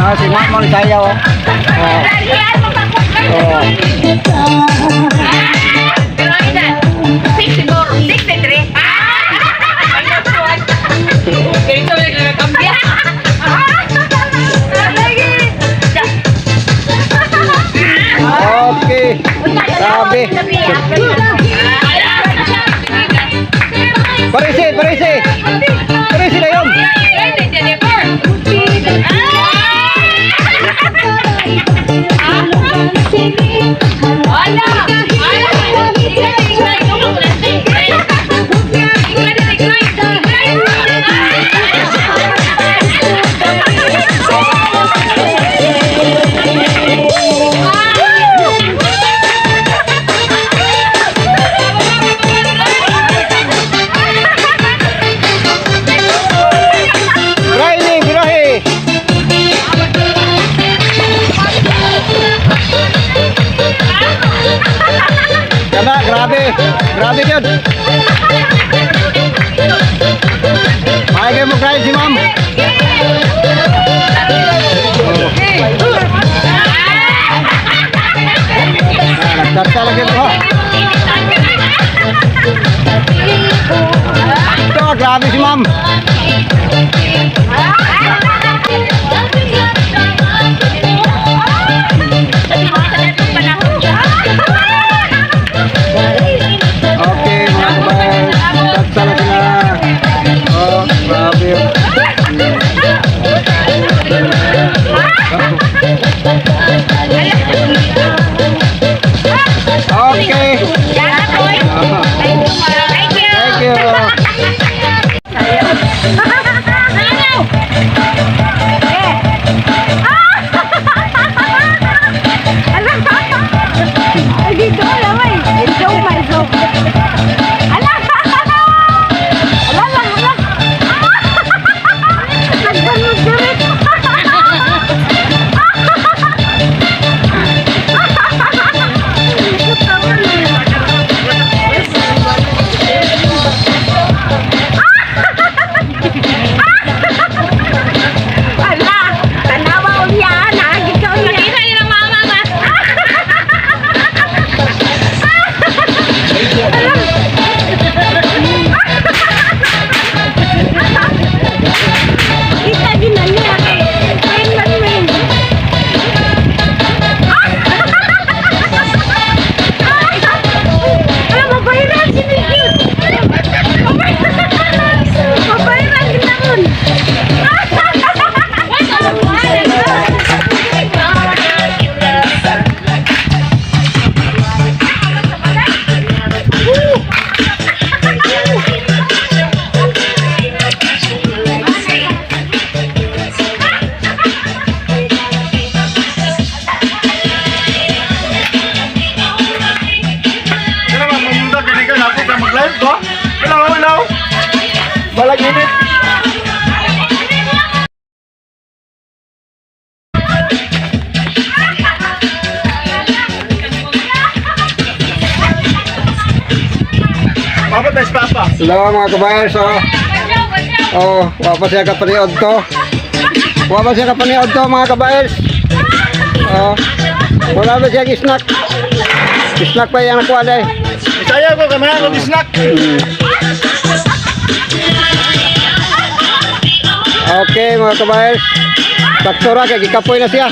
Ah, si ma'am mo sayaw. Oh. Oh. Pero ang edad? 64, 63. Ganito lang nagkambya. Lagi. Okay. Grabe. Parisi, parisi. Parisi na yun. Riley, birahe. Kana, grabe. Grabe yun. Ay, kayo mo kain si ma'am. Ah, nagtarta lagi mo. Ito, grabe si ma'am. Okay, mga kabayan. Tarta na sila. Oh, grabe yun. Okay. Thank you. Thank you. Ay, dito, alam ay. Joke, my joke. Ala! Ala lang, ala. Nagbanod dirit. Ala, tanawa unya, naagi ka unya. Nakita nilang mama ma. Kita din na niya kay Kain man man. Ala, mabahiran si Mickey. Mabahiran ginahon. Kaya naman, mamunda, kini ka, napo ka mag-live ba? Hello, hello. Balag init. Papa, test papa. Hello mga kabayan. So, oh, wa pa siya kapaniod to. Wa pa siya kapaniod to mga kabayan. Oh, wala ba siya snack? Snack pa yan nakuha day. Isaya ko, kami na snack. Okay mga kabayan. Sakto ra kay gikapoy na siya.